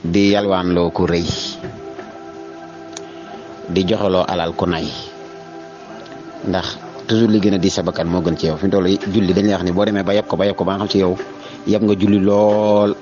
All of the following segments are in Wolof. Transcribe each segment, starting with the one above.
di yalwaanloo ku rëy di joxaloo alal ku nay ndax toujours li gën a di sa bakkan moo gën ci yow fi mu toll julli dañ lay wax ni boo demee ba yeb ko ba nga xam ci yow yeb nga julli lool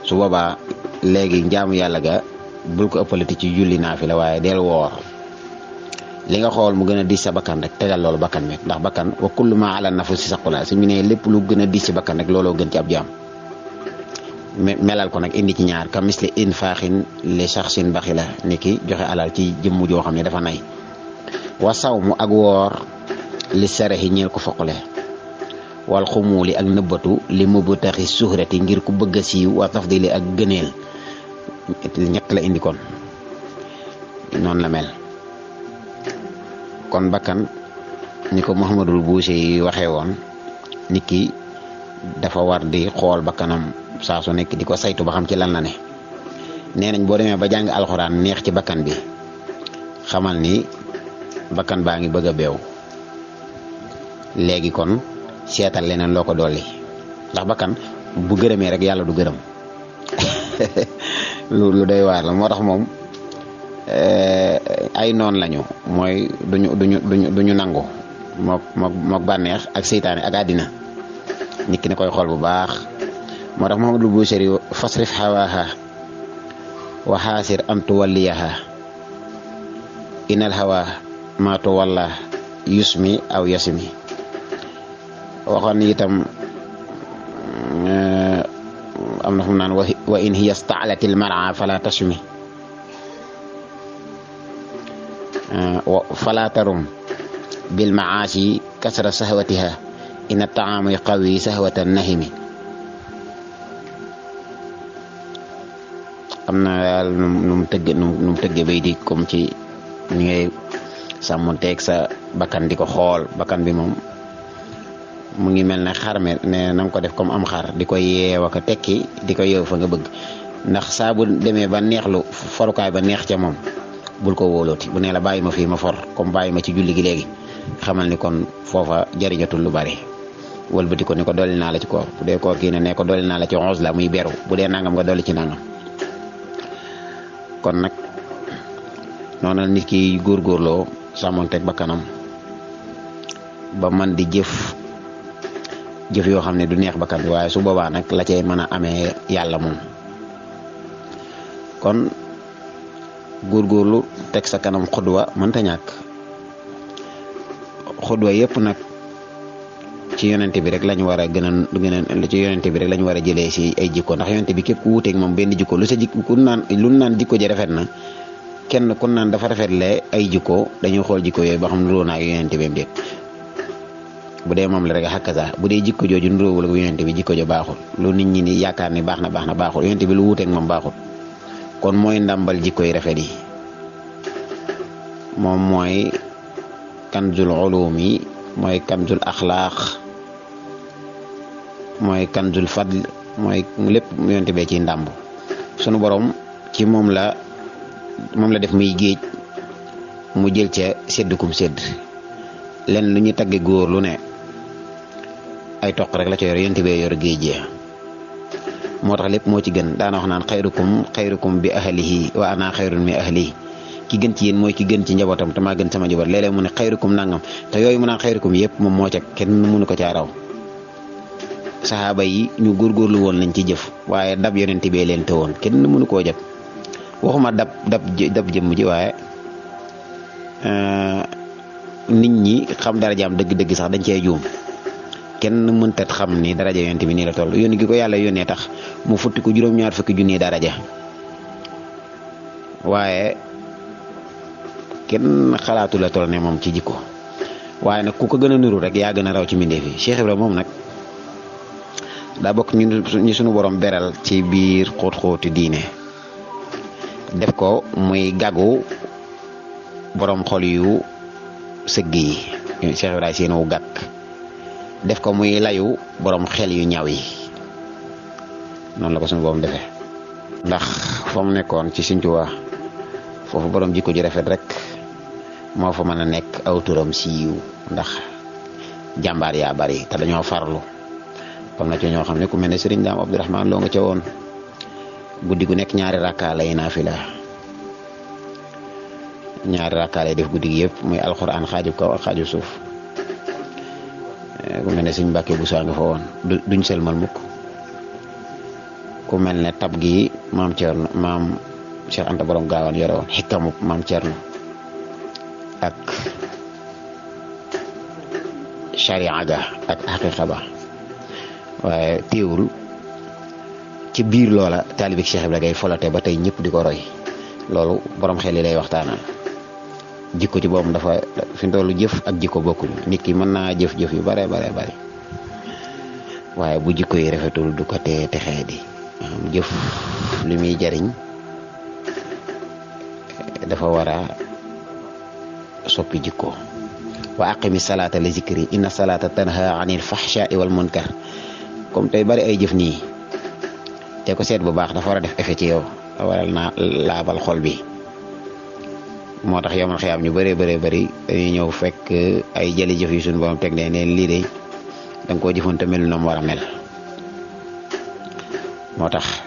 su boobaa léegi njaamu yàlla ga bul ko ëppalati ci julli naafila waaye del woor li nga xool mu gën a di sa bakkan rek tegal loolu bakkan mi ndax bakkan wa kullu ma ala nafsi saqula su ñu ne lépp lu gën a di ci bakkan rek looloo gën ci ab jaam melal ko nag indi ci ñaar ka misli infaaxin li shaxsin baxila ni ki joxe alal ci jëmm joo xam ne dafa nay wa saw mu ak woor li saraxi ñeel ko foqale wal xumuuli ak nëbbatu li mubu taxi suhrati ngir ku bëgg a siiw wa tafdili ak gëneel ñett la indi kon noonu la mel kon bakkan ni ko Muhammadul Buusi waxee woon nit ki dafa war di xool bakkanam saa su nekk di ko saytu ba xam ci lan la ne nee nañ boo demee ba jàng alxuraan neex ci bakkan bi xamal ni bakkan baa ngi bëgg a beew léegi kon seetal leneen loo ko dolli ndax bakkan bu gërëmee rek yàlla du gërëm lu doy waar la moo tax moom ay noon lañu mooy duñu nangu mook bànneex ak seytaane ak àddina nit ki ne koy xool bu baax moo tax Muhammadul Buusiri fasrif hawaaha wa xaasir an tuwalliyaha inal hawa ma tuwalla yusmi aw yasmi waxoon ni itam am na fu mu naan wa in hiya staalatil mar'a fala tasmi fala tarum bil maasi kasra sahwatiha inna taama yuqawi sahwatan nahimi am na daal nu mu tëgge bay di comme ci ni ngay sàmmonteeg sa bakkan di ko xool bakkan bi moom mu ngi mel ne xar me ne na nga ko def comme am xar di ko yeew ak tekki di ko yeew fa nga bëgg ndax saa bu demee ba neexlu forukaay ba neex ca moom bul ko wóolooti bu nee la bàyyi ma fii ma for comme bàyyi ma ci julli gi léegi xamal ni kon foofa jariñatul lu bari wëlbati ko ni ko dolli naa la ci koor bu dee koor kii ne ko dolli naa la ci 11 la muy beru bu dee nangam nga dolli ci nangam kon nag noonu nit ki góorgóorloo sàmmonteeg bakkanam ba man di jëf yoo xam ne du neex bakkan bi waaye su boobaa nag la cay mën a amee yàlla moom kon góorgóorlu teg sa kanam xudwa mënta ñàkk xudwa yëpp nag ci yonente bi rek lañu war a gën a ci yonente bi rek lañu war a jëlee si ay jikko ndax yonente bi képp ku wuuteeg moom benn jikko lu sa jikko lu naan jikko ji rafet na kenn ku naan dafa rafetle ay jikko dañuy xool jikko yooyu ba xam nuroo naa yonente bi am déet bu dee moom la rek xakkasaa bu dee jikko jooju nuroowul ak yonente bi jikko jo baaxul lu nit ñi ni yaakaar ni baax na baaxul yonente bi lu wuuteeg moom baaxul kon mooy ndàmbal jikko yi rafet yi moom mooy kanzul ulumi mooy kanzul axlaaq mooy kanzul fadl mooy lépp yonente bee ci ndàmb sunu borom ci moom la def muy géej mu jël ca séddukum sédd len lu ñu tagge góor lu ne ay toq rek la ca yor yonente bee yor géej jee moo tax lépp moo ci gën daana wax naan xayrukum bi ahlihi wa ana xayrun mi ahlihi ki gën ci yéen mooy ki gën ci njabootam te maa gën sama njaboot léeg-léeg mu ne xayrukum nangam te yooyu mu naan xayrukum yëpp moom moo ca kenn mënu ko caa raw saxaaba yi ñu góorgóorlu woon lañ ci jëf waaye dab yonente bee leen te woon kenn mënu koo jëf waxuma dab jëmm ji waaye nit ñi xam darajaam dëgg-dëgg sax dañ cee juum kenn mënta xam ni daraja yonente bi nii la toll yónni gi ko yàlla yónnee tax mu futti ko juróom-ñaar fukki junni daraja waaye kenn xalaatu la toll ne moom ci jikko waaye nag ku ko gën a nuru rek yaa gën a raw ci mbindeef yi Cheikh Ibrahima moom nag daa bokk ñu sunu borom beral ci biir xóot-xóoti diine def ko muy gàggu borom xol yu sëgg yi Cheikh Ibrahima seen wu gàkk def ko muy layu borom xel yu ñaw yi noonu la ko sunu borom defee ndax fa mu nekkoon ci Sëñ Tuubaa foofu borom jikko ji rafet rek moo fa mën a nekk aw turam siiw ndax jàmbaar yaa bari te dañoo farlu comme na ci ñoo xam ne ku mel ne Sëriñ Daam Abdourahmane loo nga ca woon guddi gu nekk ñaari rakka lay naafila ñaari rakka lay def guddi gi yëpp muy alxuraan xaaju kaw ak xaaju suuf ku mel ne Sëñ Mbàkke bu saa nga fa woon duñ selmal mukk ku mel ne tab gi maam Cerno maam Cheikh Anta borom gaawaan yore woon xikkamu maam Cerno ak sharia ga ak xaqiqa ba waaye teewul ci biir loola taalibe Cheikh Ibra Gaye folote ba tey ñëpp di ko roy loolu borom xel yi lay waxtaanal jikko ci boobu dafa fi tollu jëf ak jikko bokkuñu nit ki mën naa jëf-jëf yu bare waaye bu jikko yi rafetul du ko tee texee di jëf li muy jariñ dafa war a soppi jikko wa aqimi salata li zikri inna salata tanha anil fahsha'i wal munkar comme tey bari ay jëf nii te ko seet bu baax dafa war a def effet ci yow waral naa laabal xol bi moo tax yomal xiyaam ñu bëree bëri dañuy ñëw fekk ay jëli jëf yu suñu borom teg ne neen lii de danga koo jëfoon te melu na mu war a mel moo tax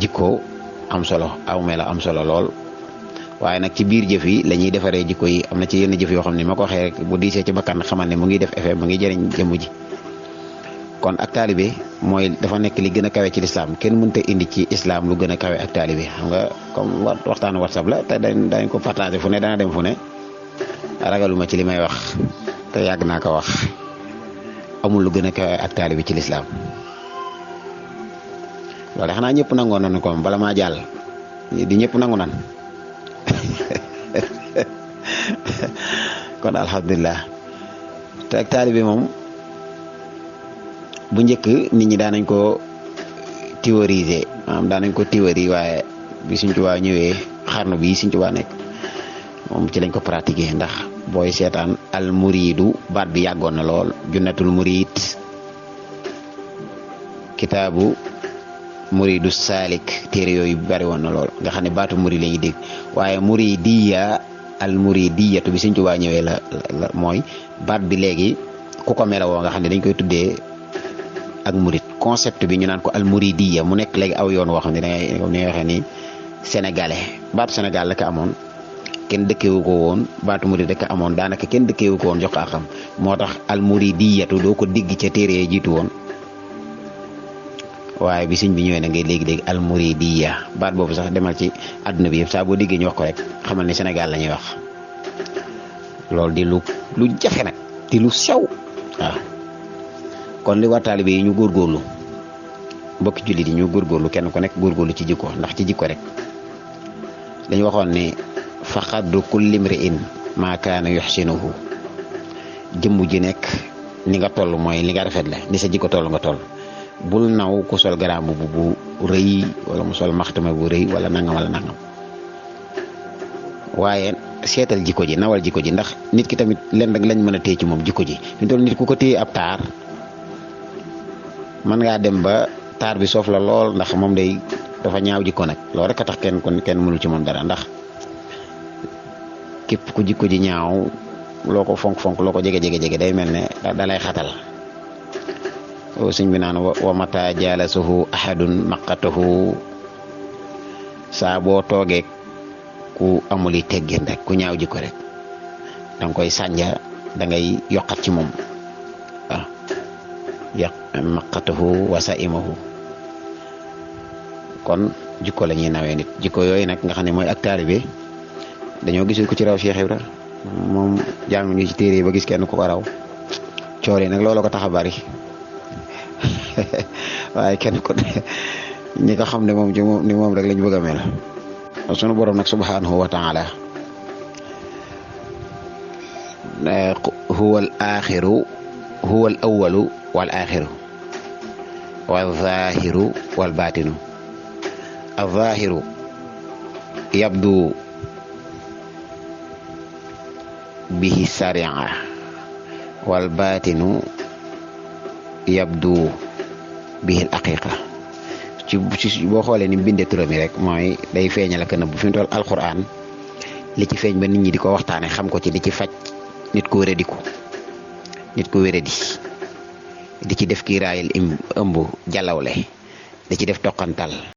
jikko am solo aw mela am solo lool waaye nag ci biir jëf yi la ñuy defaree jikko yi am na ci yenn jëf yoo xam ne ma ko waxee rek bu diisee ci bakkan xamal ne mu ngi def effet mu ngi jëriñ jëmm ji kon ak taalibe mooy dafa nekk li gën a kawe ci lislaam kenn mënta indi ci islam lu gën a kawe ak taalibe xam nga comme waxtaanu whatsapp la te dañ ko partagé fu ne dana dem fu ne ragaluma ci li may wax te yàgg naa ko wax amul lu gën a kawe ak taalibe ci lislaam loolu xanaa ñëpp nangoon nañu ko bala maa jàll di ñëpp nangu nan kon alhamdulilah te ak taalibe moom bu njëkk nit ñi daanañ ko théoriser maanaam daanañ ko théorie waaye bi Sëñ Tuubaa ñëwee xarnu bi Sëñ Tuubaa nekk moom ci lañ ko pratiquer ndax booy seetaan al muridu baat bi yàggoon na lool junnatul murid kitaabu muridu saalik téere yooyu bari woon na lool nga xam ne baatu murid la ñuy dégg waaye muridiya al muridiyatu bi Sëñ Tuubaa ñëwee la mooy baat bi léegi ku ko melawoo nga xam ne dañ koy tuddee ak murid concept bi ñu naan ko al muridiya mu nekk léegi aw yoon woo xam ne dangay waxee ni sénégalais baatu Sénégal la ko amoon kenn dëkkewu ko woon baatu murid rek amoon daanaka kenn dëkkewu ko woon jox ko xam moo tax al muridiyatu doo ko digg ca téere yi jiitu woon waaye bi sëñ bi ñëwee na ngay léegi-léegi al muridiya baat boobu sax demal ci àdduna bi yëpp saa boo diggee ñu wax ko rek xamal ni Sénégal la ñuy wax loolu di lu jafe nag di lu sew waaw kon li war taalibe yi ñu góorgóorlu mbokki jullit yi ñu góorgóorlu kenn ku nekk góorgóorlu ci jikko ndax ci jikko rek dañu waxoon ne faqadru kulli mri'in maa kaana yuhsinuhu jëmm ji nekk ni nga toll mooy li nga rafet la ni sa jikko toll nga toll bul naw ku sol garaam bu rëy wala mu sol maxtama bu rëy wala nangam waaye seetal jikko ji nawal jikko ji ndax nit ki tamit leen rek lañ mën a téye ci moom jikko ji fi mu toll nit ku ko téye ab taar mën ngaa dem ba taar bi soof la lool ndax moom day dafa ñaaw jikko nag loolu rek a tax kenn mënul ci moom dara ndax képp ku jikko ji ñaaw loo ko fonk loo ko jege day mel ne da lay xatal sëñ bi naan wa mata jalasuhu ahadun maqatahu saa boo toogee ku amuli teggin rek ku ñaaw jikko rek danga koy sànja da ngay yokkat ci moom waaw maqatahu wa saimahu kon jikko la ñuy nawee nit jikko yooyu nag nga xam ne mooy ak taalibe dañoo gisul ko ci raw Cheikh Ibra moom jàng ñu ci téere ba gis kenn ku ko raw coor yi nag loolu ko tax a bari waaye kenn ko ñi ko xam ne moom ci moom ni moom rek lañ bëgg a mel sunu borom nag subhanahu wa taala huwa al axiru huwa al awalu wal axiru wal zahiru wal batinu al zahiru yabdu bihi sari'a wal batinu yabdu bihi al aqiqa ci boo xoolee ni bindee turam yi rek mooy day feeñal ak nëbb fi mu toll alquran li ci feeñ ba nit ñi di ko waxtaane xam ko ci di ci faj nit ko wéradi di ci def kiiraayil ëmb jàllawle da ci def toqantal